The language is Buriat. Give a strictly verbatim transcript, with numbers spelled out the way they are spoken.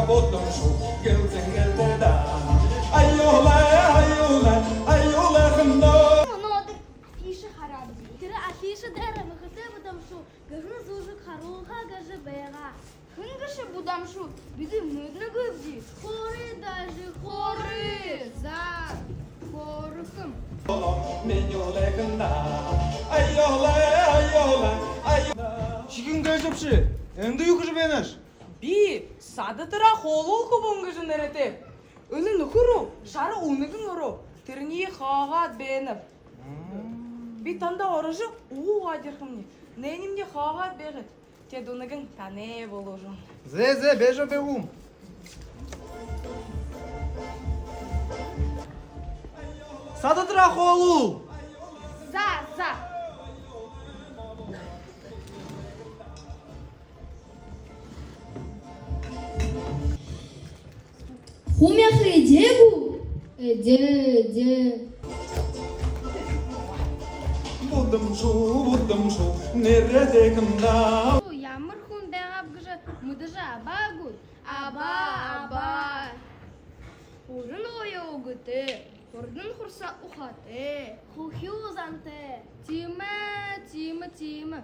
Будамшуу гэлсээн гэлдээ даа. Аюулай, аюулай, аюулай хэмнэ. Мүнөөдэр афиша хараад би. Тэрэ афиша дээрэ мэхэтэй Будамшуу гэһэн зүжэг харуулха гэжэ байгаа. Хэн гээшэб Будамшуу? Бидэ мэдэнэгүйбди. Хөөрэе даа, хөөрэе. За, хөөрэхэм. Минии лэ хэмнэ. Аюулай, аюулай, аюулай. Ши хэн гээшэбши? Эндэ юу хэжэ байнаш? Би Садатараа хоолуул хүбүүн гэжэ нэрэтэйб. Энэ нүхэ руу шара үнэгэн ороо. Тэрэниие хаагаад байнаб. Би танда орожо, уугаад ерэхэмни. Нээниинь хаагаад байгты. Теэд үнэгэн танай болоо жэн. Зэ, зэ, байжа байгум. Садатараа хоолуул. За, за. Хуу мяха эдеэ гү? Эдеэ, эдеэ. Будамшуу, Будамшуу, нэрэтэй хэмнэ. Ямар хүн байгааб гэжэ мэдэжэ абаа гүт? Абаа, абаа. Уран оёо үгэтэй, хурдан хурса ухаатай, хүхюу зантай. Тиимэ, тиимэ, тиимэ.